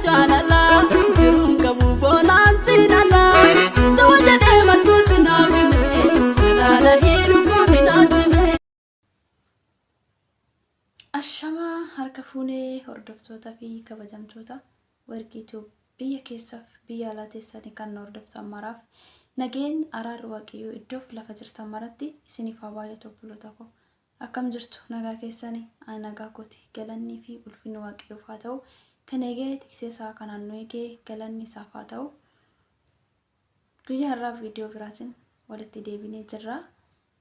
Jaalala jiruun qabu boonaan siin ala Tawa jedhee mattuu sinaa hime Galaana hiidhukuun hin ajjime. Ashamaa harka fuunee hordoftoota fi kabajamtoota Warqii Tube biyya keessaaf biyya alaa teessanii kan nu hordoftan maraaf nageenyi araarri Waaqayyoo iddoof lafa jirtan maratti isiniif haa baay'atu obboloota koo. Akkam jirtu nagaa keessani? Ani nagaa kooti. Galannii fi ulfinni Waaqayyoof haa ta'u. Kan eegee tiksee isaa kanaan nu eegee galanni isaaf haa ta'u. Guyyaa har'aa viidiyoo biraatiin walitti deebinee jirra.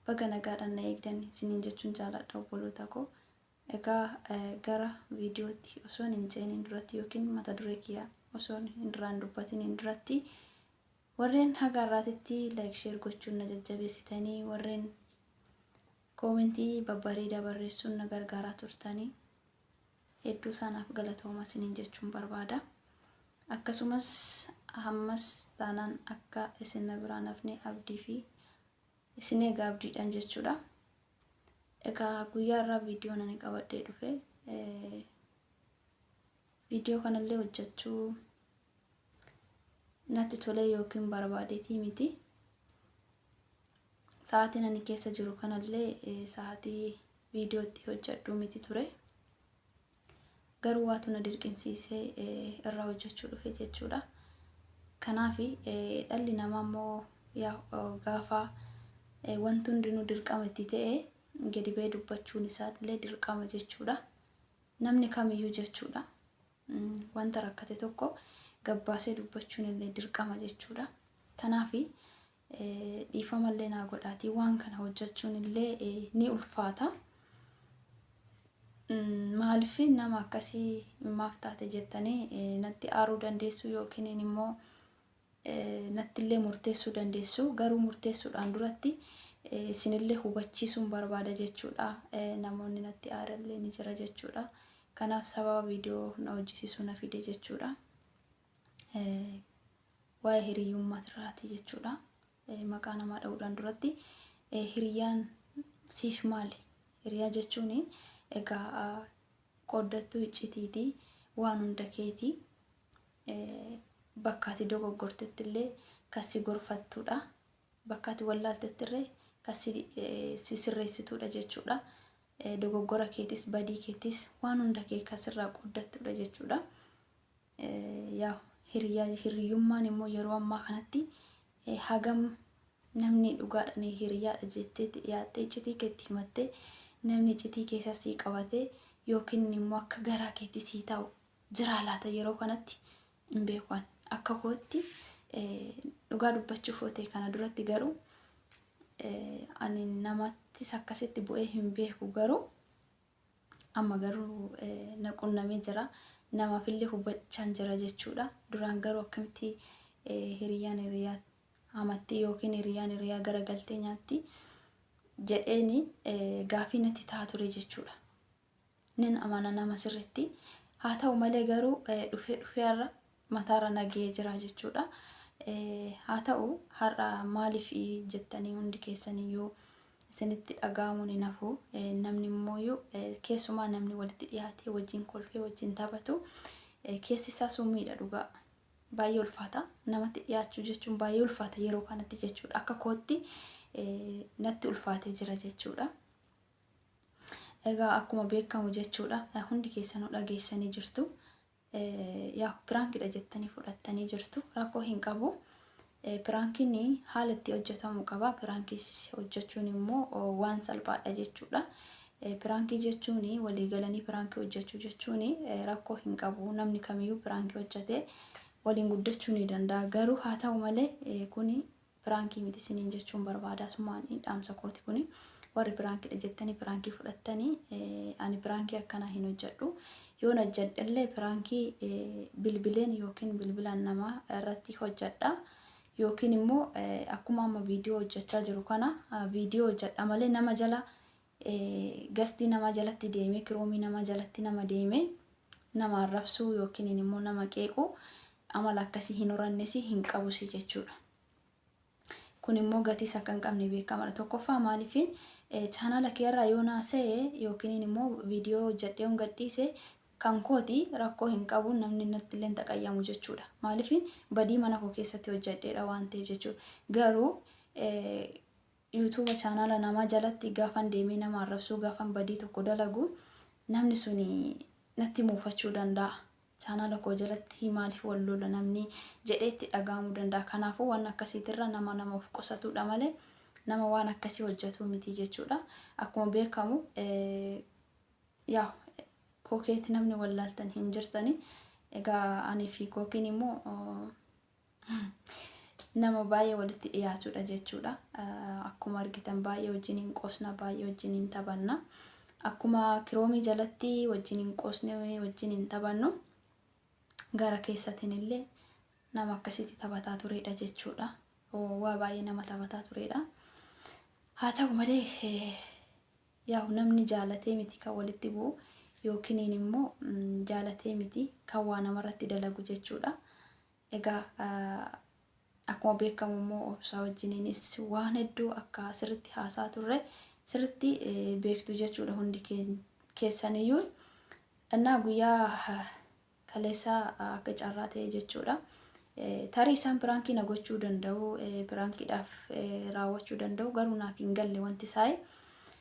Baga nagaadhaan na eegdan isiniin jechuun jaaladha obboloota koo. Egaa gara viidiyootti osoo hin ceeniin duratti yookiin mata duree kiyya osoo hin irraan dubbatiniin duratti warreen haga har'aatitti like share gochuun na jajjabeessitanii warreen koomentii babbareedaa barreessuun na gargaaraa turtanii hedduu isaanaaf galatooma isiniin jechuun barbaada. Akkasumas hammas taanaan akka isin na biraan hafne abdii fi isin eega abdiidhaan jechuudha. Egaa guyyaa irraa viidiyoon ani qabadhee dhufe viidiyoo kanallee hojjechuu natti tolee yookiin barbaadeetii miti. Sa'aatiin ani keessa jiru kanallee sa'aatii viidiyoo itti hojjedhu miti ture. Garuu waatu na dirqimsiisee irraa hojjechuu dhufe jechuudha. Kanaaf dhalli namaa immoo gaafa wanti hundinuu dirqama itti ta'e gadi ba'ee dubbachuun isaallee dirqama jechuudha. Namni kamiyyuu jechuudha. Wanta rakkate tokko gabbaasee dubbachuun illee dirqama jechuudha. Kanaaf dhiifama illee naa godhaatii waan kana hojjechuun illee ni ulfaata. Maaliif nama akkasii maaf taate jettanii natti aaruu dandeessu yookiin immoo nattillee murteessuu dandeessu. Garuu murteessuudhaan duratti isinillee hubachiisuun barbaada jechuudha. Namoonni natti aarallee ni jira jechuudha. Kanaaf sababa viidiyoo na hojjisiisuu na fide jechuudha. Waa'ee hiriyyummaa irraati jechuudha. Maqaa namaa dha'uudhaan duratti hiriyyaan siif maali? Hiriyaa jechuun egaa qooddattuu iccitiiti, waan hunda keeti. Bakka ati dogoggortetti illee kan si gorfattudha. Bakka ati wallaaltetti illee kan si sirreessitudha jechuudha. Dogoggora keetis badii keetis waan hunda kee kan sirraa qooddattudha jechuudha. Yaa hiriyaa hiriyyummaan immoo yeroo ammaa kanatti hagam namni dhugaadhaan hiriyaadha jettee dhiyaattee iccitii keetti himattee namni iccitii keessa sii qabatee yookiin immoo akka garaa keetti sii taa'u jiraa laata yeroo kanatti hin beeku an. Akka kootti dhugaa dubbachuuf yoo ta'e kana duratti garuu ani namattis akkasitti bu'ee hin beeku garuu amma garuu na qunnamee jira. Namaafillee hubachaan jira jechuudha. Duraan garuu akkamitti hiriyyaan hiriyaa hamatti yookiin hiriyyaan hiriyaa garagaltee nyaatti jedheeni gaafii natti ta'a ture jechuudha. Nin amana nama sirritti. Haa ta'u malee garuu dhufee dhufee har'a mataarra na ga'ee jira jechuudha. Haa ta'u har'a maaliif jettanii hundi keessaniyyuu isinitti dhaga'amuun hin hafu. Namni immoo keessumaa namni walitti dhiyaatee wajjin kolfee wajjin taphatu keessi isaa summiidha dhugaa. Baay'ee ulfaata. Namatti dhiyaachuu jechuun baay'ee ulfaata yeroo kanatti jechuudha. Akka kootti natti ulfaatee jira jechuudha. Egaa akkuma beekamu jechuudha hundi keessanuu dhageessanii jirtu. Yaa piraankidha jettanii fudhattanii jirtu rakkoo hin qabu. Piraankiin haala itti hojjetamu qaba. Piraankis hojjechuun immoo waan salphaadha jechuudha. Piraankii jechuun walii galanii piraankii hojjechuu jechuun rakkoo hin qabu. Namni kamiyyuu piraankii hojjetee waliin guddachuu ni danda'a. Garuu haa ta'u malee kuni Piraankii miti isiniin jechuun barbaada asumaan dhaamsa kooti kuni warri piraankidha jettanii piraankii fudhattanii ani piraankii akkanaa hin hojjedhu yoon hojjedhellee piraankii bilbileen yookiin bilbilaan nama irratti hojjedha yookiin immoo akkuma amma viidiyoo hojjechaa jiru kana viidiyoo hojjedha malee nama jala gastii nama jalatti deemee kiroomii nama jalatti nama deemee nama arrabsuu yookiin immoo nama qeequu amala akkasii hin horannes hin qabus jechuudha. Kun immoo gatiis akka hin qabne beekamaadha. Tokkoffaa maaliif chaanaala keerraa yoo naasa'e yookiin immoo viidiyoo hojjedhee yoon gadhiise Kan kooti rakkoo hin qabu namni natti illee hin taqayyamu jechuudha. Maaliif badii mana koo keessatti hojjedheedha waan ta'eef jechuudha. Garuu yuutuuba chaanaala namaa jalatti gaafan deemee nama arrabsuu gaafan badii tokko dalagu namni suni natti muufachuu danda'a. Chaanaala koo jalatti maaliif wal lola namni jedhee itti dhaga'amuu danda'a. Kanaafuu waan akkasiitirra nama nama of qusatudha malee nama waan akkasii hojjetu miti jechuudha. Akkuma beekamu yaa kookeetti namni wallaaltan hin jirtani. Egaa ani fi kookiin immoo nama baay'ee walitti dhiyaatudha jechuudha. Akkuma argitan baay'ee wajjin hin qoosna, baay'ee wajjin hin taphanna. Akkuma kiroomii jalatti wajjin hin qoosne, wajjin hin taphannu. Gara keessatiin illee nama akkasitti taphataa turedha jechuudha. Waa baay'ee nama taphataa turedha. Haa ta'u malee yaa'u namni jaalatee miti kan walitti bu'u yookiin immoo jaalatee miti kan waa namarratti dalagu jechuudha. Egaa akkuma beekamu immoo obsaa wajjiniinis waan hedduu akka sirritti haasaa turre sirritti beektu jechuudha hundi keessaniyyuu. Innaa guyyaa kaleessaa akka carraa ta'e jechuudha. Tarii isaan piraankii na gochuu danda'u, piraankiidhaaf raawwachuu danda'u garuu naaf hin galle wanti isaa.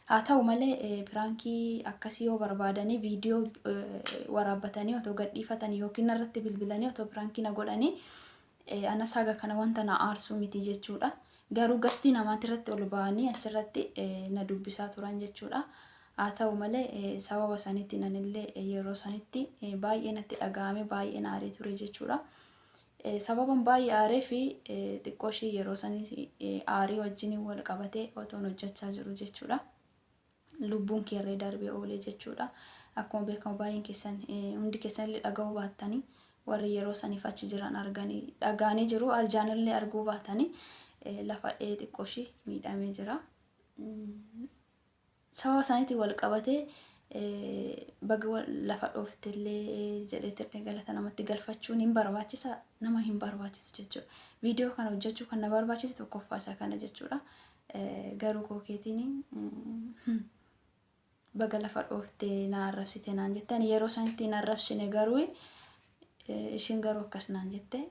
Haa ta'u malee piraankii akkasii yoo barbaadanii viidiyoo waraabbatanii otoo gadhiifatanii yookiin narratti bilbilanii otoo piraankii na godhanii anas haga kana wanta na aarsuu miti jechuudha. Garuu gastii namaatirratti ol ba'anii achirratti na dubbisaa turan jechuudha. Haa ta'u malee sababa sanitti nanillee yeroo sanitti baay'ee natti dhaga'ame baay'ee na aaree ture jechuudha. Sababan baay'ee aaree fi xiqqoo ishii yeroo sanii aarii wajjin wal qabatee otoon hojjechaa jiru jechuudha. Lubbuun keerree darbee oolee jechuudha. Akkuma beekamu baay'een keessan hundi keessan illee dhaga'uu baattanii warri yeroo saniif achi jiran arganii dhaga'anii jiru. Arjaanillee arguu baatanii lafa dhee xiqqoo ishii miidhamee jira. Sababa isaaniitiin wal qabatee baga lafa dhooftellee jedhee galata namatti galfachuun hin barbaachisa nama hin barbaachisu jechuudha. Viidiyoo kana hojjechuu kan na barbaachisu tokkoffaa isa kana jechuudha. Garuu kookeetiin baga lafa dhooftee na arrabsite naan jette. Ani yeroo sanitti hin arrabsine garuu ishiin garuu akkas naan jette.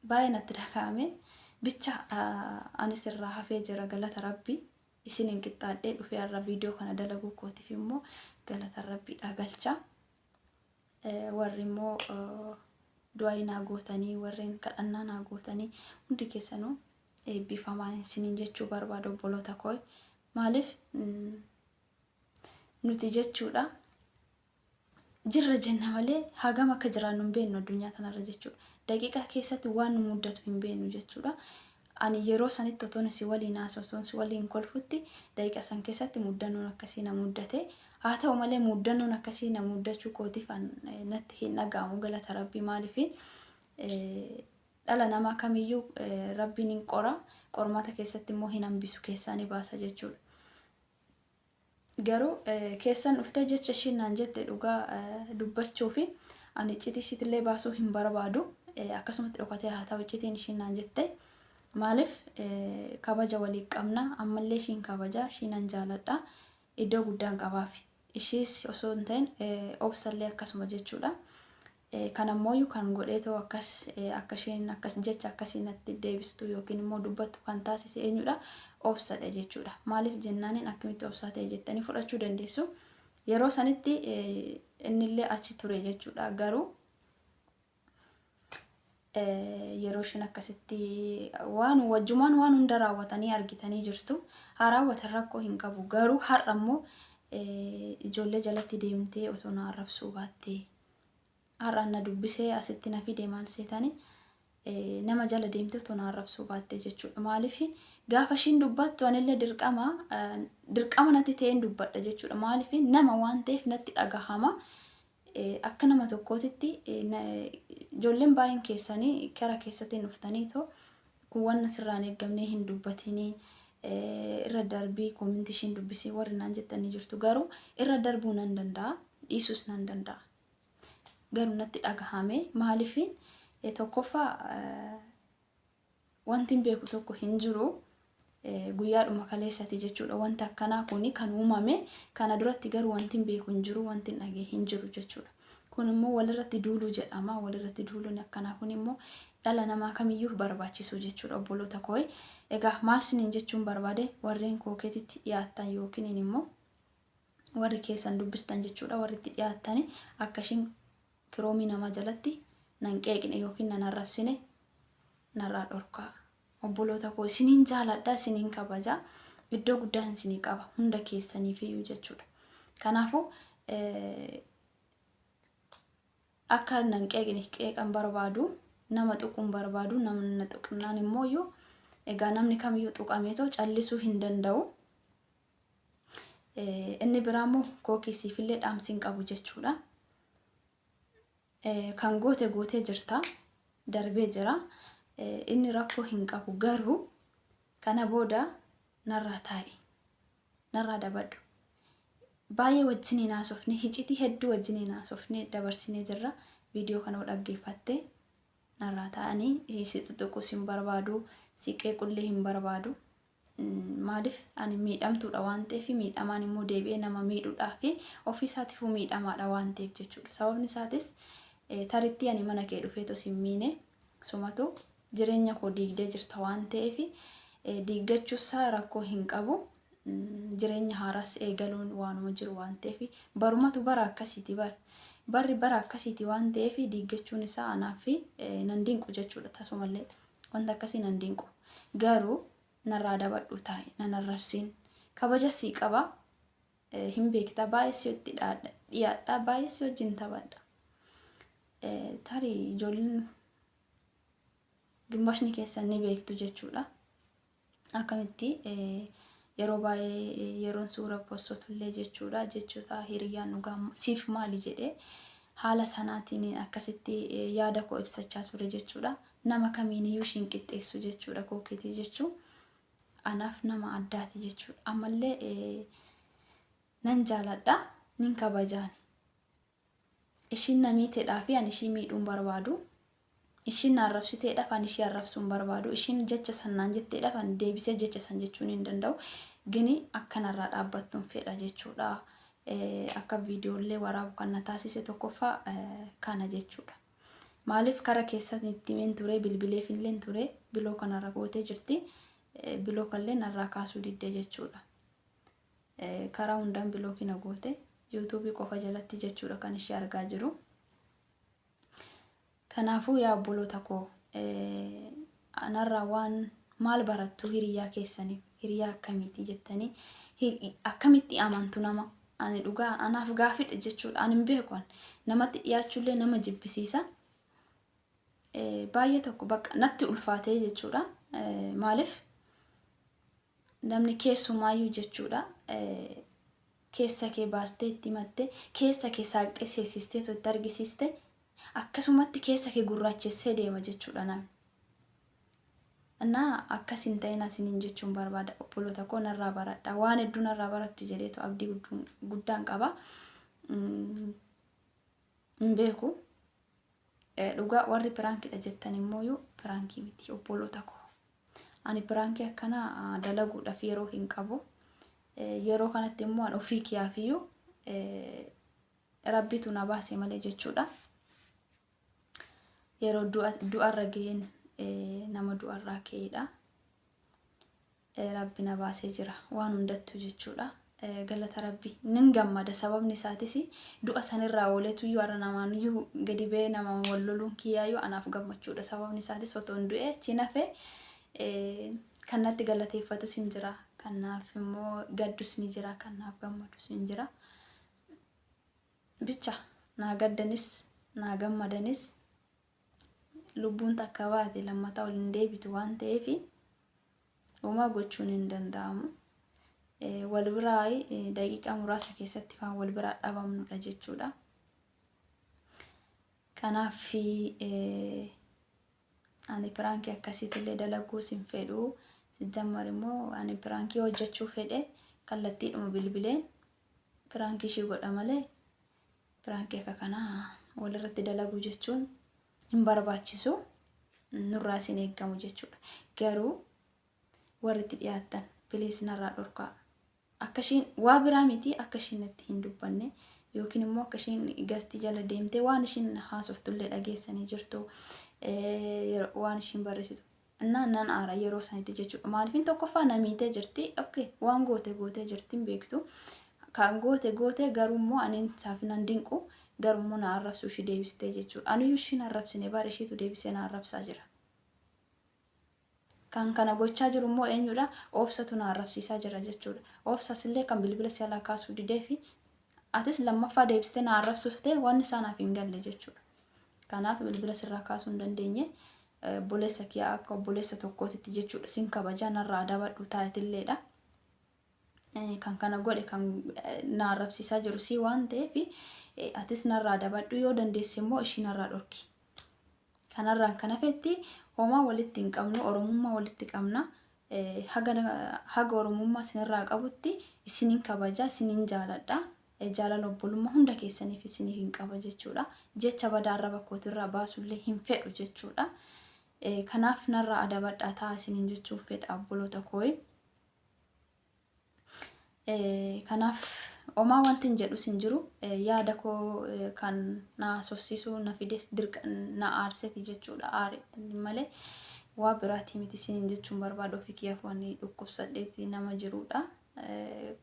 Baay'ee natti dhaga'ame. Bicha anis irraa hafee jira galata rabbi. Isiniin qixxaadhee dhufee har'a viidiyoo kana dalaguu kootiif immoo galata rabbiidhaa galcha. Warri immoo du'aa naa gootanii warreen kadhannaa naa gootanii hundi keessanuu eebbifamaa isiniin jechuu barbaada obboloota koo. Maaliif nuti jechuudha jirra jenna malee hagam akka jiraannu hin beeknu addunyaa kanarra jechuudha. Daqiiqaa keessatti waan nu muddatu hin beeknu jechuudha. Ani yeroo sanitti otoon si waliin haasa'u otoon si waliin kolfutti daqiiqa san keessatti muddannoon akkasii na muddate. Haa ta'u malee muddannoon akkasii na muddachuu kootiif natti hin dhaga'amu galata rabbii maaliif dhala namaa kamiyyuu rabbiin hin qora qormaata keessatti immoo hin hambisu keessaa ni baasa jechuudha. Garuu keessan dhuftee jecha ishiin naan jette dhugaa dubbachuufi ani iccitii ishiitillee baasuu hin barbaadu. Akkasumatti dhokatee haa ta'u iccitiin ishiin naan jette. Maaliif kabaja walii qabna ammallee ishiin kabaja ishiin nan jaaladha. Iddoo guddaan qabaafi. Ishiis osoo hin ta'in obsallee akkasuma jechuudha. Kanammoo kan godhee too akkas akka isheen akkas jecha akkasii natti deebistu yookiin immoo dubbattu kan taasise eenyudha? Obsadha jechuudha. Maaliif jennaaniin akkamitti obsaa ta'e jettanii fudhachuu dandeessu. Yeroo sanitti innillee achi ture jechuudha. Garuu yeroo isheen akkasitti waan wajjumaan waan hunda raawwatanii argitanii jirtu. Haa raawwatan rakkoo hin qabu. Garuu har'a immoo ijoollee jalatti deemtee otoo na arrabsuu baattee har'aan na dubbisee asitti na fide maal seetani nama jala deemtee otoo na arrabsuu baattee jechuudha. Maaliif gaafa ishiin dubbattu anillee dirqama dirqama natti ta'een dubbadha jechuudha. Maaliif nama waan ta'eef natti dhagahama. Akka nama tokkootitti ijoolleen baay'een keessanii kara keessatti dhuftanii too kun wanna sirraan eeggamnee hin dubbatinii irra darbii koomintii ishiin dubbisii warri naan jettanii jirtu garuu irra darbuu nan danda'a dhiisuus nan danda'a. Garuu natti dhagahame maaliif tokkoffaa wanti hin beeku tokko hin jiru. Guyyaadhuma kaleessati jechuudha wanti akkanaa kuni kan uumame kana duratti garuu wanti hin beeku hin jiru wanti hin dhagee hin jiru jechuudha. Kun immoo walirratti duuluu jedhama. Walirratti duuluun akkanaa kun immoo dhala namaa kamiyyuu barbaachisu jechuudha obboloota koo. Egaa maal siniin jechuun barbaade warreen kookeetitti dhiyaattan yookiin immoo warri keessan dubbistan jechuudha warri itti dhiyaattani akka ishiin kiroomii namaa jalatti nan qeeqne yookiin nan arrabsine narraa dhorkaa. Obboloota koo isiniin jaaladha isiniin kabaja iddoo guddaan isinii qaba hunda keessaniifiyyuu jechuudha. Kanaafuu akka nan qeeqne qeeqan barbaadu nama tuquun barbaadu namni na tuqnaan immoo iyyuu egaa namni kamiyyuu tuqameetoo callisuu hin danda'u. Inni biraa immoo kookisiifillee dhaamsi hin qabu jechuudha. Kan goote gootee jirta darbee jira. Inni rakkoo hin qabu garuu kana booda narraa taa'i. Narraa dabadhu. Baay'ee wajjiniin haasofne hicitii hedduu wajjiniin haasofne dabarsinee jirra. Viidiyoo kana dhaggeeffatte narraa taa'anii si xuxuquus hin barbaadu si qeequllee hin barbaadu. Maaliif ani miidhamtuudha waan ta'eef miidhamaan immoo deebi'ee nama miidhuudhaa fi ofii isaatiifuu miidhamaadha waan ta'eef jechuudha. Sababni isaatis tarittii ani mana kee dhufeetu si miine sumatu jireenya koo diigdee jirta waan ta'eef diiggachuusaa rakkoo hin qabu. Jireenya haaraas eegaluun waanuma jiru waan ta'eef barumatu bara akkasiiti bara. Barri bara akkasiiti waan ta'eef diiggachuun isaa anaaf nan dinqu jechuudha tasumallee wanta akkasii nan dinqu. Garuu narraa dabadhu taa'i nan arrabsiin kabaja sii qaba hin beekta baay'ee sitti dhiyaadha baay'ee si wajjin taphadha. Tarii ijoolleen gimmashni keessan ni beektu jechuudha. Akkamitti yeroo baay'ee yeroon suura postotullee jechuudha jechoota hiriyyaan dhugaa siif maali jedhee haala sanaatiin akkasitti yaada koo ibsachaa ture jechuudha. Nama kamiiniyyuu ishiin qixxeessu jechuudha kookeetii jechuun anaaf nama addaati jechuudha. Ammallee nan jaaladha nin kabajaani. Ishiin na miiteedhaa fi ani ishii miidhuun barbaadu. Ishiin na arrabsiteedhaaf ani ishii arrabsuun barbaadu. Ishiin jecha san naan jetteedhaaf ani deebisee jecha san jechuun hin danda'u. Gini akkanarraa dhaabbattuun fedha jechuudha. Akka viidiyoolee waraabu kan na taasise tokkoffaa kana jechuudha. Maaliif kara keessan itti himeen ture bilbileef illeen ture biloo kanarra gootee jirti. Biloo kallee narraa kaasuu didde jechuudha. Karaa hundaan bilookii na goote yuutuubii qofa jalatti jechuudha kan ishee argaa jiru. Kanaafuu yaa obboloota koo anarraa waan maal barattu hiriyaa keessaniif hiriyaa akkamiiti jettanii akkamitti amantu nama ani dhugaa anaaf gaafidha jechuudha ani hin beeku ani namatti dhiyaachuullee nama jibbisiisa. Baay'ee tokko bakka natti ulfaatee jechuudha. Maaliif namni keessumaayyuu jechuudha keessa kee baastee itti himatte keessa kee saaqxee seessistee itti argisiiste akkasumatti keessa kee gurraachessee deema jechuudha namni. Innaa akkas hin ta'in asiniin jechuun barbaada obboloota koo narraa baradha waan hedduu narraa barattu jedheetu abdii guddaan qaba. Hin beeku. Dhugaa warri piraankidha jettan immoo piraankii miti obboloota koo. Ani piraankii akkanaa dalaguudhaaf yeroo hin qabu. Yeroo kanatti immoo an ofii kiyaafiyyuu rabbitu na baase malee jechuudha. Yeroo du'arra ga'een nama du'arraa ka'edha. Rabbi na baasee jira waan hundattuu jechuudha. Galata rabbi nin gammada sababni isaatis du'a sanirraa ooletuyyuu har'a namaan iyyuu gadi ba'ee namaan wal loluun kiyyaayyuu anaaf gammachuudha. Sababni isaatis otoo hin du'e achi nafe kan natti galateeffatus hin jira. Kanaaf immoo gaddus ni jira. Kanaaf gammadus hin jira. Bicha naa gaddanis naa gammadanis lubbuun takka baate lammataa ol hin deebitu waan ta'eef homaa gochuun hin danda'amu. Wal biraa daqiiqaa muraasa keessatti kan wal biraa dhabamnudha jechuudha. Kanaaf ani piraankii akkasiitillee dalaguus hin fedhu. Sijjammar immoo ani piraankii hojjechuu fedhe kallattiidhuma bilbileen piraankii ishii godha malee piraankii akka kanaa walirratti dalaguu jechuun hin barbaachisu nurraa isin eeggamu jechuudha. Garuu warri itti dhiyaattan piliis narraa dhorkaa. Akka ishiin waa biraa miti akka ishiin natti hin dubbanne Yookiin immoo akka ishiin gastii jala deemtee waan ishiin haasoftullee dhageessanii jirtu waan ishiin barreessitu. Innaa nan aara yeroo sanitti jechuudha. Maaliifin tokkoffaa na miitee jirti. Okay, waan goote gootee jirti hin beektu. Kan goote goote garuu immoo ani isaaf nan dinqu garuu immoo na arrabsuu ishii deebistee jechuudha. Aniyyuu ishiin arrabsine bara ishiitu deebisee na arrabsaa jira. Kan kana gochaa jiru immoo eenyudha? Obsatu na arrabsiisaa jira jechuudha. Obsas illee kan bilbila si alaa kaasuu didee fi atis lammaffaa deebistee na arrabsuuf ta'e waan isaa naaf hin galle jechuudha. Kanaaf bilbila sirraa kaasuu hin dandeenye. Obboleessa kiyya akka obboleessa tokkootitti jechuudha. Sin kabajaa narraa adabadhu taa'etilleedha. Kan kana godhe kan na arrabsiisaa jiru si waan ta'eef atis narraa adabadhu yoo dandeesse immoo ishii narraa dhorki. Kanarraan kan hafetti homaa walitti hin qabnu Oromummaa walitti qabna. Haga Oromummaa isinirraa qabutti isinin kabaja isinin jaaladha. Jaalala obbolummaa hunda keessaniif isiniif hin qaba jechuudha. Jecha badaa arraba kootirraa baasullee hin fedhu jechuudha. Kanaaf narraa adabadhaa ta'a isiniin jechuun fedha obboloota kooyi. Kanaaf homaa wanti hin jedhus hin jiru. Yaada koo kan na haasofsiisu na fides dirqa na aarseti jechuudha. Aare malee waa biraatii miti isiniin jechuun barbaada ofii kiyyaaf waan dhukkubsadheeti nama jirudha.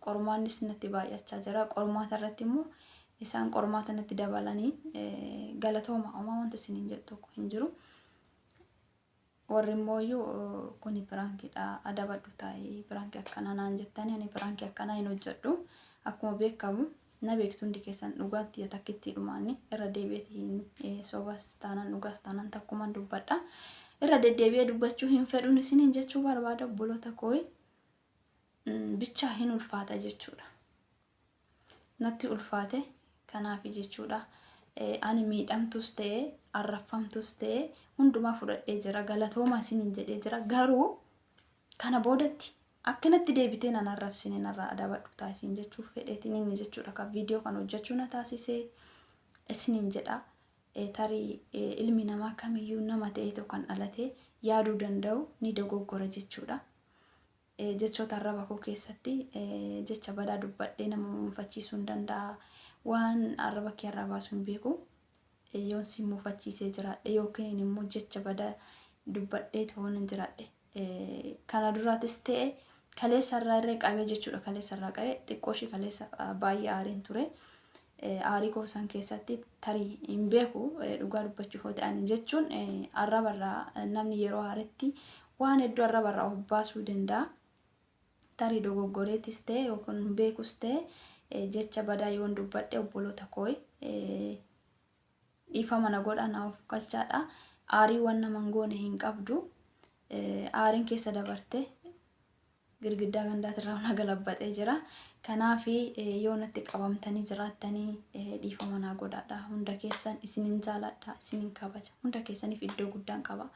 Qormaannis natti baay'achaa jira. Qormaata irratti immoo isaan qormaata natti dabalanii galatooma homaa wanti isiniin jedhu tokko hin jiru. Warri immooyyuu kuni piraankidha adabadhu taa'i piraankii akkanaa naan jettanii ani piraankii akkanaa hin hojjedhu. Akkuma beekamu na beektu hundi keessan dhugaatti takkitti dhumaani irra deebi'eetiin sobas taanaan dhugaas taanaan takkuman dubbadha. Irra deddeebi'ee dubbachuu hin fedhuun isiniin jechuu barbaada obboloota kooyi bichaa hin ulfaata jechuudha. Natti ulfaate kanaafi jechuudha. Ani miidhamtus ta'e arraffamtus ta'e hundumaa fudhadhee jira galatooma isiniin jedhee jira garuu kana boodatti akkanatti deebitee nan arrabsine narraa adabadhu taasisiin jechuuf fedheetiin inni jechuudha kan viidiyoo kan hojjechuu na taasisee isiniin jedha. Tarii ilmi namaa kamiyyuu nama ta'eetoo kan dhalate yaaduu danda'u ni dogoggora jechuudha. Jechoota arraba koo keessatti jecha badaa dubbadhee nama mufachiisuu hin danda'a. Waan arraba kee irraa baasuu hin beeku. Yoon si mufachiisee jiraadhe yookiin immoo jecha badaa dubbadhee ta'uu nan jiraadhe. Kana duraatis ta'e kaleessa irraa irree qabee jechuudha. Kaleessa irraa qabee xiqqoo ishee kaleessa baay'ee aareen ture. Aarii koo san keessatti tarii hin beeku dhugaa dubbachuuf yoo ta'an jechuun arraba irraa namni yeroo aaretti waan hedduu arraba irraa of baasuu danda'a. Tarii dogoggoreetis ta'e yookiin hin beekus ta'e jecha badaa yoon dubbadhe obboloota koo dhiifama na godhaa na of galchaadha. Aarii waan nama hin goone hin qabdu. Aariin keessa dabarte girgiddaa gandaatirraa na galabbaxee jira. Kanaaf yoo natti qabamtanii jiraattanii dhiifama naa godhaadha. Hunda keessan isinin jaaladha, isinin kabaja. Hunda keessaniif iddoo guddaan qaba.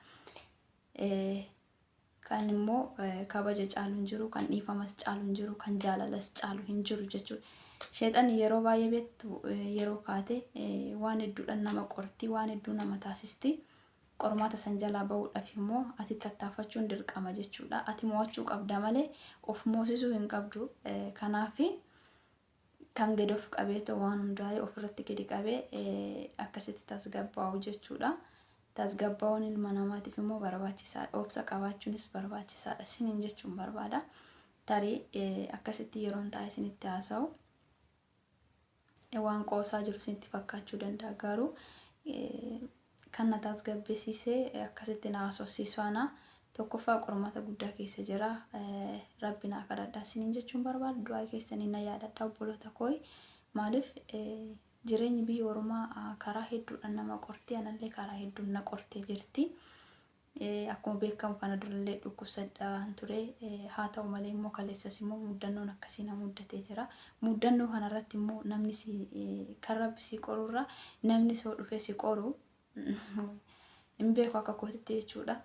Kan immoo kabaja caalu hin jiru, kan dhiifamas caalu hin jiru, kan jaalalas caalu hin jiru jechuudha. Sheexanni yeroo baay'ee beektu yeroo kaate waan hedduudhaan nama qorti, waan hedduu nama taasisti. Qormaata san jalaa bahuudhaaf immoo ati tattaafachuun dirqama jechuudha. Ati mo'achuu qabda malee of moosisuu hin qabdu. Kanaaf kan gadi of qabeetoo waan hundaa'e ofirratti gadi qabee akkasitti tasgabbaa'u jechuudha. Tasgabbaa'uun ilma namaatiif immoo barbaachisaadha. Obsa qabaachuunis barbaachisaadha. Isiniin jechuun barbaada. Tarii akkasitti yeroon taa'e isinitti haasa'u waan qoosaa jiru isinitti fakkaachuu danda'a. Garuu kan na tasgabbeessisee akkasitti na haasofsiisu ana tokkoffaa qormaata guddaa keessa jira. Rabbi naa kadhadhaa isiniin jechuun barbaada. Du'aa keessanii na yaadadha obboloota kooyi. Maaliif jireenyi biyya ormaa karaa hedduudhaan nama qorti anallee karaa hedduun na qortee jirti. Akkuma beekamu kana durallee dhukkubsadhaan ture. Haa ta'u malee immoo kaleessas immoo muddannoon akkasii na muddatee jira. Muddannoo kanarratti immoo namni si kan rabbi si qorurra namni soo dhufee si qoru hin beeku akka kootitti jechuudha.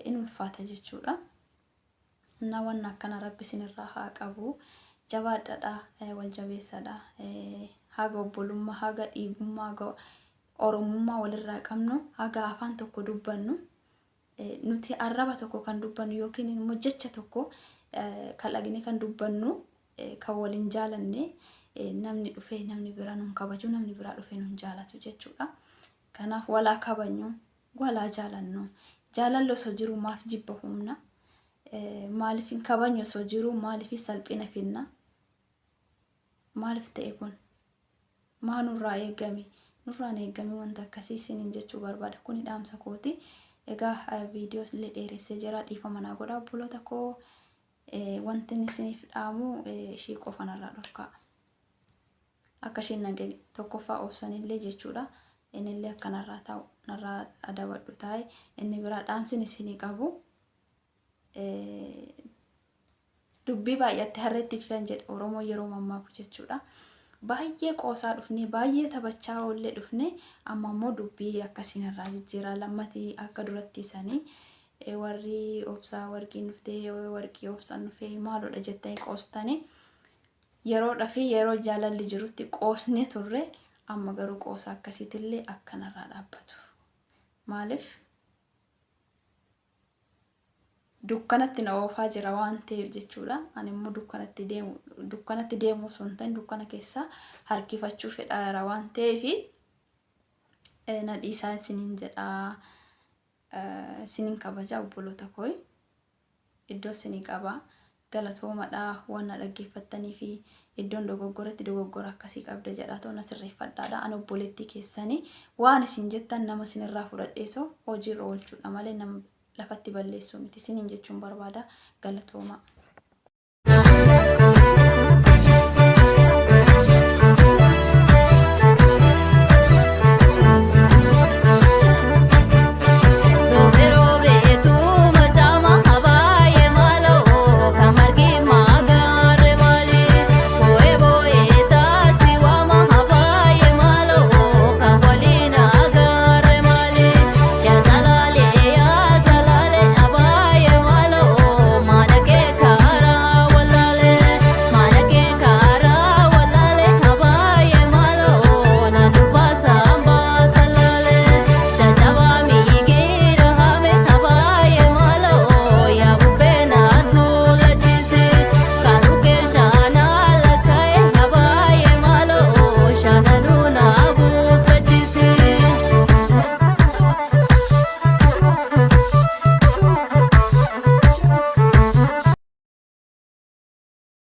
In ulfaata jechuudha. Na wanna akkana rabbi isinirraa haa qabu. Jabaadhaadha, wal jabeessadha. Haga obbolummaa, haga dhiigummaa, haga Oromummaa walirraa qabnu, haga afaan tokko dubbannu, nuti arraba tokko kan dubbannu yookiin immoo jecha tokko kalaqnee kan dubbannu kan waliin jaalanne Namni dhufee namni biraa nun kabaju, namni biraa dhufee nun jaalatu jechuudha. Kanaaf walaa kabajnu, walaa jaalannu. Jaalalli osoo jiru maaf jibba humna? Maaliif hin kabajnu osoo jiru maaliif salphina finna? Maaliif ta'e kun? Maa nurraa eegame? Nurraan eegame wanta akkasii isiniin jechuu barbaada. Kuni dhaamsa kooti. Egaa viidiyoo illee dheeressee jira. Dhiifama naa godhaa obboloota koo. Wanti inni isiniif dhaamu ishii qofa narraa dhorkaa. Akka isheen naqe tokkoffaa obsanillee jechuudha. Innillee akka narraa taa'u narraa adabadhu taa'e. Inni biraa dhaamsin isinii qabu. Dubbii baay'atte harreetti fe'an jedha Oromoo yeroo mammaaku jechuudha. Baay'ee qoosaa dhufnee baay'ee taphachaa oollee dhufnee amma immoo dubbii akkasiin irraa jijjiiraa lammatii akka duratti sanii warri obsaa warqiin dhuftee warqii obsaan dhufee maaloodha jettanii qoostanii yeroodhaa fi yeroo jaalalli jirutti qoosnee turre amma garuu qoosa akkasiitillee akkanarraa dhaabbatu. Maaliif? Dukkanatti na oofaa jira waan ta'eef jechuudha. Ani immoo dukkanatti deemu dukkanatti deemuu osoo hin ta'in dukkana keessa harkifachuu fedhaara waan ta'eef na dhiisaa isiniin jedha. Isiniin kabaja obboloota koo iddoo isinii qaba. Galatoomadha waan na dhaggeeffattanii fi iddoon dogoggoratti dogoggora akkasii qabda jedhaa na sirreeffadhaadha. Ani obboleettii keessanii waan isin jettan nama isinirraa fudhadheetoo hojiirra oolchuudha malee nama lafatti balleessuu miti isiniin jechuun barbaada. Galatooma.